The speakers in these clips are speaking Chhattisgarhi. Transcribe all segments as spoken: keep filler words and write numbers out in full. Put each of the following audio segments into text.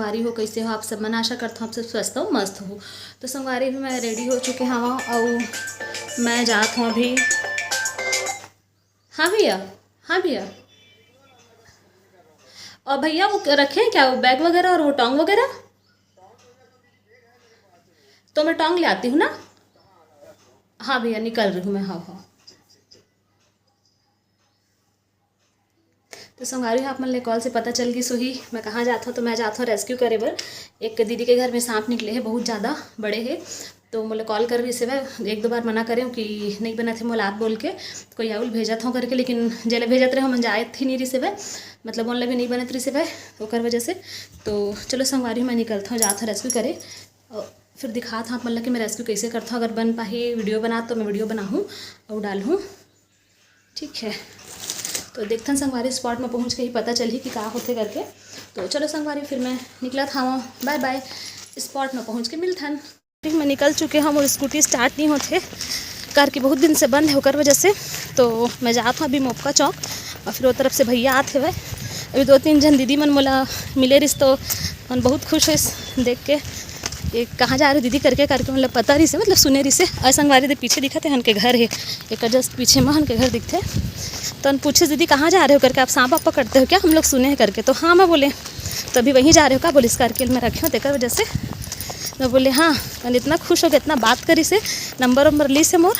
संगवारी हो, कैसे हो आप सब मन? आशा करता हूँ आप सब स्वस्थ हो, मस्त हो। तो संगवारी हो, मैं रेडी हो चुके हवा अउ मैं जात हूँ अभी। हाँ भैया, हाँ भैया। और भैया वो रखे हैं क्या, वो बैग वगैरह और वो टोंग वगैरह? तो मैं टोंग ले आती हूँ ना। हाँ भैया, निकल रही हूँ मैं। हाँ, हाँ। तो संगवारी हो, आप मन ले कॉल से पता चल गिस होही मैं कहाँ जात हूँ। तो मैं जात हूँ रेस्क्यू करे बर। एक दीदी के घर में सांप निकले हे, बहुत ज़्यादा बड़े हे। तो मोला कॉल कर रहिस हवय, एक दो बार मना करे हूँ कि नहीं बनत हे मोला आप बोल के, कोई आउल भेजत हूँ करके, लेकिन जेला भेजत रहे हूँ मन जात ही नहीं रहिस हवय, मतलब ओन ला भी नहीं बनत रहिस हवय ओकर वजह से। तो चलो संगवारी हो, मैं निकलत हूँ, जात हूँ रेस्क्यू करे। और फिर दिखात हूँ आप मन ला कि मैं रेस्क्यू कैसे करत हूँ। अगर बन पाही वीडियो बना तो मैं वीडियो बनाहूँ और डालहूँ। ठीक है, तो देखथन संगवारी, स्पॉट में पहुँच के ही पता चलही कि का होथे करके। तो चलो संगवारी, फिर मैं निकलत हवं, बाय बाय, स्पॉट में पहुँच के मिलथन। मैं निकल चुके हवं, मोर स्कूटी स्टार्ट नहीं होथे करके बहुत दिन से बंद है, ओकर वजह से। तो मैं जात हूँ अभी मोपका चौक, और फिर वो तरफ से भैया आत हवय। अभी दो तीन झन दीदी मन मोला मिले रिस, तो मन बहुत खुश होइस देख के, ये कहाँ जा रहे दीदी करके, करके मतलब पता रहिस हे, मतलब सुने रहिस हे। अउ संगवारी दे पीछे दिखत हे, हन के घर हे, एक जस्ट पीछे में हन के घर दिखथे। तो हन पूछे, "दीदी, कहाँ जा रहे हो?" करके, "आप सांप वाप पकड़ते हो क्या? हम लोग सुने हैं," करके। तो हाँ, मैं बोले, "तो अभी वहीं जा रहे हो का?" बोलिस, "करके मैं रखे हूँ, तेकर वजह से।" मैं बोले, "हाँ।" तो इतना खुश हो गया, इतना बात करिस हे, नंबर वंबर लिस हे मोर,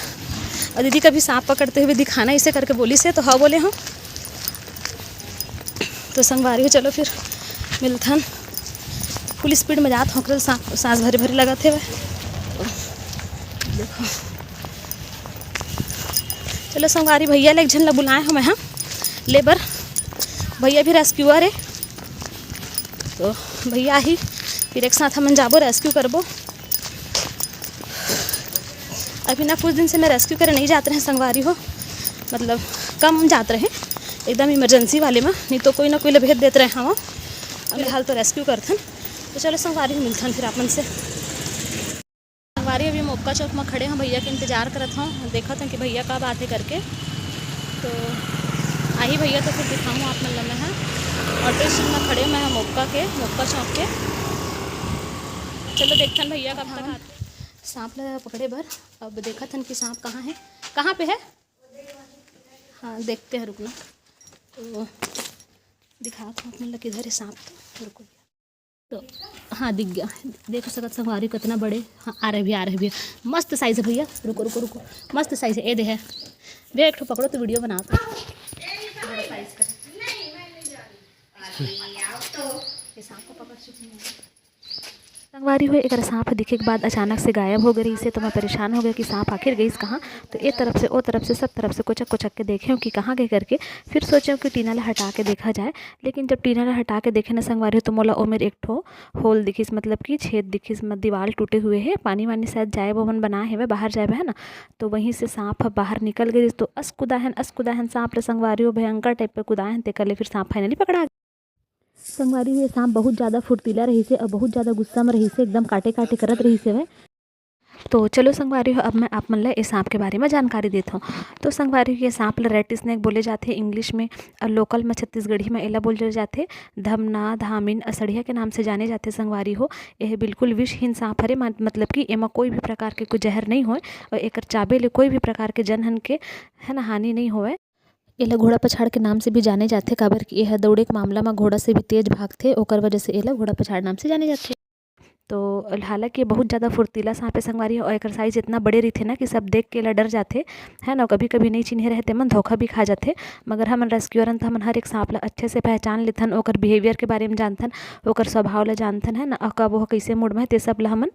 और दीदी कभी सांप पकड़ते हुए दिखाना इसे करके बोलिस हे, तो हाँ बोले हूँ। तो संगवारी हो, चलो फिर मिलथन। फुल स्पीड में जात हूँ, ओकरे सांस, सांस भरे भरे लगत हे। देखो, चलो संगवारी, भैया ले एक झन ला बुलाए हूँ मैं, हाँ, ले बर। भैया भी रेस्क्यूअर हे, तो भैया ही फिर एक साथ हमन जाबो, रेस्क्यू करबो। अभी ना कुछ दिन से मैं रेस्क्यू करे नहीं जात रहे संगवारी हो, मतलब कम जात रहे, एकदम इमरजेंसी वाले में, नहीं तो कोई ना कोई ला भेज देत रहे हम। अभी हाल तो रेस्क्यू करथन। तो चलो संगवारी हो, मिलथन फिर आप मन से। संगवारी, अभी मोपका चौक में खड़े हों, भैया के इंतजार करत हों, देखत हों कि भैया कब आथे करके। तो आही भैया तो फिर दिखाऊँ आप मन ला मैं, हाँ। ऑटो स्टैंड में खड़े मैं, हाँ, मोपका के, मोपका चौक के। चलो देखथन भैया कब तक आथे। सांप ला पकड़े बर अब देखत हन कि सांप कहाँ है, कहाँ पे है। हाँ, देखते हैं, रुकना। तो दिखात हूँ आप मन ला किधर है सांप, तो रुको। तो हाँ, दिख गया। देखो सकत संगवारी कितना बड़े। हाँ, आ रहे भैया, आ रहे भैया। मस्त साइज है भैया। रुको, रुको, रुको। मस्त साइज है, ये दे है। भैया, एक ठो पकड़ो तो वीडियो बनाओ। बड़ा साइज का। ये सांप को पकड़ चुकी हूँ। संगवारी हो, एकर सांप ह दिखे के बाद अचानक से गायब हो गए रहिसे, तो मैं परेशान हो गया कि सांप आखिर गईस कहाँ। तो ए तरफ से, ओ तरफ से, सब तरफ से कोचक कोचक के देखे हूँ कि कहाँ गए करके। फिर सोचे हूँ कि टीना ला हटा के देखा जाए, लेकिन जब टीना ला हटा के देखे ना संगवारी हो, तो मोला ओमेर एक ठो होल दिखिस, मतलब कि छेद दिखिस, म-, दीवाल टूटे हुए हे, पानी वानी शायद जाए, वो मन बनाए हेवे, बाहर जाए बर, है ना। तो वहीं से सांप ह बाहर निकल गए, तो अस कुदाहन, अस कुदाहन सांप ला संगवारी हो, भयंकर टाइप के कुदाहन, तेकर ले फिर सांप फाइनली पकड़ा। संगवारी हो, ये सांप बहुत ज़्यादा फुर्तीला रहिसे और बहुत ज़्यादा गुस्सा में रहिसे, एकदम काटे काटे करत रहिसे वह। तो चलो संगवारी हो, अब मैं आप मन ला ये सांप के बारे में जानकारी देत हूँ। तो संगवारी हो, ये सांप ला रेट स्नेक बोले जाथे इंग्लिश में, और लोकल में छत्तीसगढ़ी में एला बोले जाथे धमना, धामिन, असड़िया के नाम से जाने जाथे संगवारी हो। यह बिल्कुल विषहीन सांप हरे, मत-, मतलब कि एमा कोई भी प्रकार के कोई जहर नहीं होय और एकर चाबे ले कोई भी प्रकार के जनहन के, है ना, हानि नहीं होवय। एला घोड़ा पछाड़ के नाम से भी जाने जाथे, काबर कि एह दौड़े के मामला म घोड़ा से भी तेज भागथे, ओकर वजह से एला घोड़ा पछाड़ नाम से जाने जाथे। तो हालांकि ये बहुत ज़्यादा फुर्तीला सांप है संगवारी, और एकर साइज इतना बड़े रहिथे ना कि सब देख के एला डर जाथे, है ना। कभी-कभी नहीं चिन्हे रहे तेमन धोखा भी खा जाथे, मगर हमन रेस्क्यूअर हन, तो हमन हर एक सांप ला अच्छे से पहचान लेथन, ओकर बिहेवियर के बारे में जानथन, ओकर स्वभाव ला जानथन, है ना, और कब वो कैसे मूड में है, ते सब ला हमन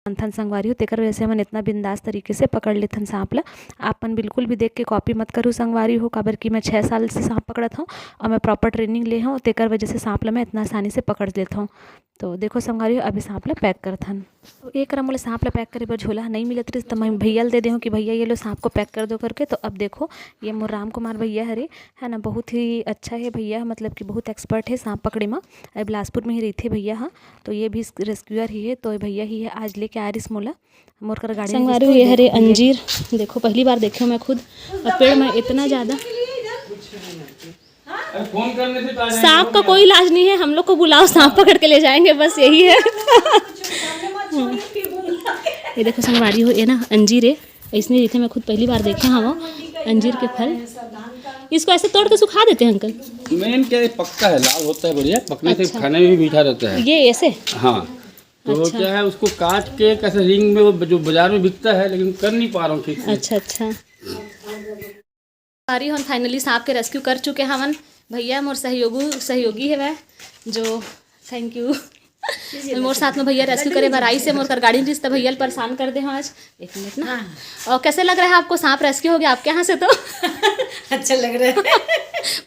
जानथन संगवारी हो, तेकर वजह से हमन इतना बिंदास तरीके से पकड़ लेथन सांप ला। आप मन बिल्कुल भी देख के कॉपी मत करू संगवारी हो, काबर कि मैं छः साल से सांप पकड़त हूँ और मैं प्रॉपर ट्रेनिंग ले हूँ, तेकर वजह से सांप ला मैं इतना आसानी से पकड़ लेत हूँ। तो देखो संगवारी हो, अभी सांप ला पैक करथन। तो एक करा मोला सांप ला पैक करे बर झोला नहीं मिलत रहिस, तो मैं भैया ला दे दे हूँ कि भैया ये लो सांप को पैक कर दो करके। तो अब देखो, ये मोर राम कुमार भैया हरे, है ना, बहुत ही अच्छा है भैया, मतलब कि बहुत एक्सपर्ट है सांप पकड़े में। अरे बिलासपुर में ही रहिथे भैया, हाँ। तो ये भी रेस्क्यूअर ही है, तो भैया ही है, आज लेके आ रहिस मोला, मोर कर गाड़ी संगवारी हो, ये हरे अंजीर। देखो, पहली बार देखे मैं खुद, और पेड़ में इतना ज़्यादा। फोन करने से तो आ जाएंगे। सांप का कोई इलाज नहीं है, हम लोग को बुलाओ, सांप पकड़ के ले जाएंगे, बस यही है। ये देखो संगवारी हो, ये ना अंजीर है, इसने देखे, मैं खुद पहली बार देखे हाँ वो अंजीर के फल। इसको ऐसे तोड़ के सुखा देते हैं अंकल? मेन क्या है, पकता है, लाल होता है, बढ़िया, पकने से अच्छा। खाने में भी मीठा रहता है। ये ऐसे? हाँ। तो अच्छा। क्या है, उसको काट के कैसे रिंग में, वो जो बाजार में बिकता है, लेकिन कर नहीं पा रहा हूँ ठीक से। अच्छा, अच्छा। सारी हम फाइनली सांप के रेस्क्यू कर चुके हवन। भैया मोर सहयोगू, सहयोगी है वह, जो, थैंक यू। मोर साथ में भैया रेस्क्यू करे बर आई से, मोर कर गाड़ी रिश्ता भैया ल परेशान कर दे हो आज। एक मिनट ना। हाँ। और कैसे लग रहा है आपको, सांप रेस्क्यू हो गया आपके यहाँ से तो? अच्छा लग रहा है।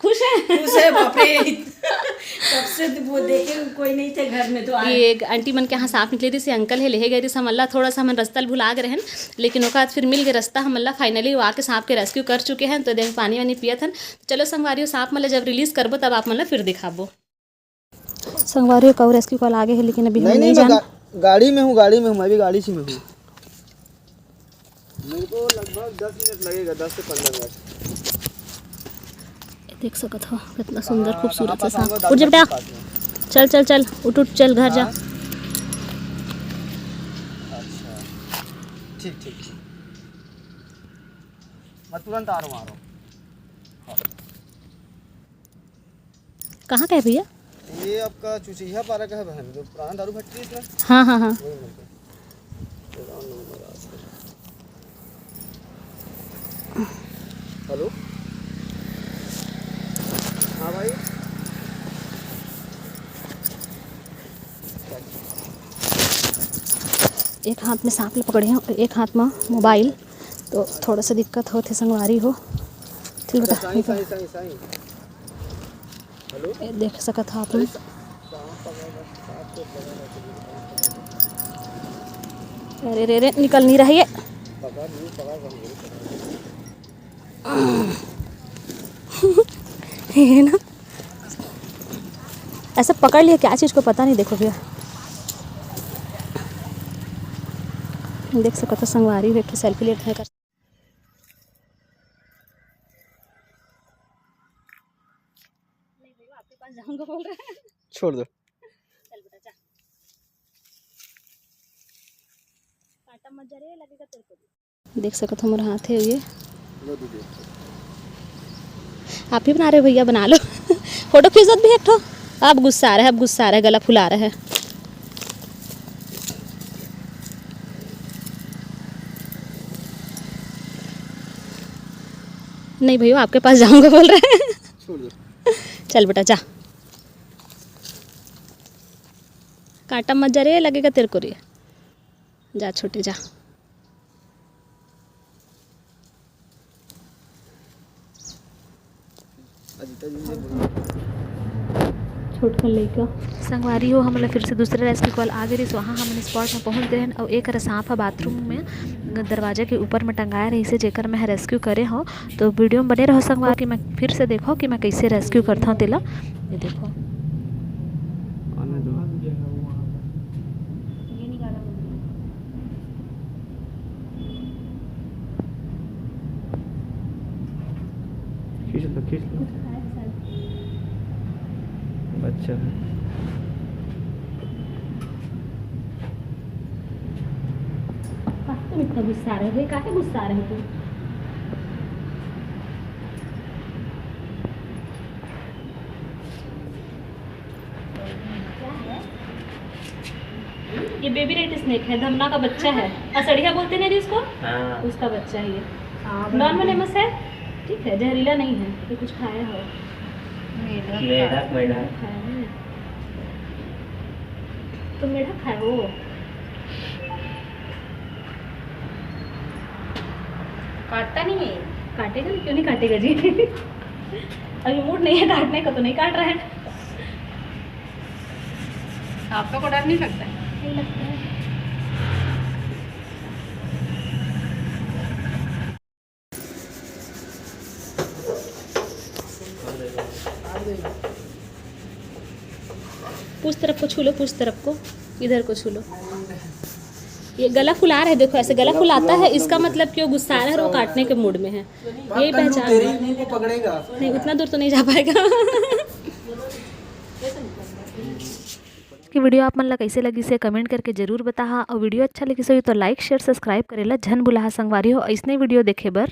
खुश है? खुश है, बाप रे। तब से तो वो देखे कोई नहीं थे घर में तो आज। ये एक आंटी मन के यहाँ सांप निकले रहिस, अंकल है, लेहे गए रहिस हमन ला, थोड़ा सा हमन रस्ता ल भुला गए रहन, लेकिन ओकर बाद फिर मिल गए रस्ता हमन ला। फाइनली वो आके सांप के रेस्क्यू कर चुके हैं। तो देख पानी वानी पियत हन। चलो संगवारी हो, सांप मन ला जब रिलीज करबो तब आप मन ला फिर दिखाबो। संगवारी हो, काऊ रेस्क्यू कॉल आगे है, लेकिन अभी हम नहीं, नहीं, नहीं मैं जान गा-, गाड़ी में हूँ, गाड़ी में हूँ, मैं भी गाड़ी से में हूँ। मेरे को लगभग दस मिनट लगेगा, दस से पन्द्रह मिनट। देख सकत हो कितना सुंदर, हाँ, खूबसूरत सा सांप। उठ जा बेटा, चल चल चल, उठ उठ, चल घर जा। हाँ? अच्छा, ठीक ठीक ठीक, मैं तुरंत आ रहा हूँ, आ रहा हूँ। हाँ। कहाँ का है भैया? ये आपका चुचैया पारा का है बहन, जो पुराना दारू फैक्ट्री है ना। हाँ हाँ हाँ। वही मिल गया। हेलो, हाँ भाई। एक हाथ में सांप ल पकड़े हो, एक हाथ में मोबाइल, तो थोड़ा सा दिक्कत होत हे संगवारी हो। चल बेटा, साईं, साईं, साईं, साईं। हेलो? ये देख सकत हो आप मन। अरे रे रे, निकल नहीं रही है। ये ना ऐसे पकड़ लिया, क्या चीज़ को पता नहीं। देखो भैया, देख सकत हो संगवारी हो, एक ठो सेल्फी लेत हे कर। नहीं भैया, आपके पास जाऊंगा बोल रहे हैं। छोड़ दो। चल बेटा, जा। कांटा मत जा रे, लगेगा तेरे को भी। देख सकत हो, मोर हाथ है ये। लो दीदी। आप ही बना रहे हो भैया, बना लो। फोटो खींच दो भी एक ठो। अब गुस्सा आ रहा है, अब गुस्सा आ रहा है, गला फुला रहा है। नहीं भैया, आपके पास जाऊंगा बोल रहे हैं। छोड़ दो। चल बेटा, जा। कांटा मत जा रे, लगेगा तेरे को रे। जा छोटे, जा। छोटकन लइका। संगवारी हो, हमन ला फिर से दूसरा रेस्क्यू कॉल आ गे रिहिस। वहाँ हमन स्पॉट में पहुँच गए हन, अउ एक हर सांप ह बाथरूम में दरवाजा के ऊपर में टंगाए रहिस हे, जेकर मैं ह रेस्क्यू करे हव। तो वीडियो में बने रहो संगवारी, कि मैं फिर से देखो कि मैं कैसे रेस्क्यू करता हूँ तेला। ये देखो। आने दो। खींच लो, खींच लो। बच्चा है। काहे तुम इतना गुस्सा रहे हो? काहे गुस्सा रहे हो तुम? क्या है? ये बेबी रेड स्नेक है, धमना का बच्चा है। असड़िया बोलते नहीं इसको? हाँ। उसका बच्चा है ये। हाँ, नॉन वेनेमस है, ठीक है, जहरीला नहीं है। ये कुछ खाया हो? मेढक। मेढक, मेढक। खाया है। तो मेढक खाया हो? काटता नहीं है। काटेगा नहीं, क्यों नहीं काटेगा जी? अभी मूड नहीं है काटने का, तो नहीं काट रहा है। आप लोग को डर नहीं लगता है? नहीं लगता है। पूछ तरफ को छू लो, पूछ तरफ को, इधर को छू लो। ये गला फुला रहे, देखो ऐसे गला फुलाता है, इसका मतलब कि वो गुस्सा आ रहा है और वो काटने के मूड में है। यही पहचान है। मुंह को पकड़ेगा। नहीं, उतना दूर तो नहीं जा पाएगा। कि वीडियो आप मन ला कैसे लगिस हे, कमेंट करके जरूर बताहा। और वीडियो अच्छा लगिस होही तो लाइक, शेयर, सब्सक्राइब करे ला झन भुलाहा संगवारी हो। ऐसने वीडियो देखे बर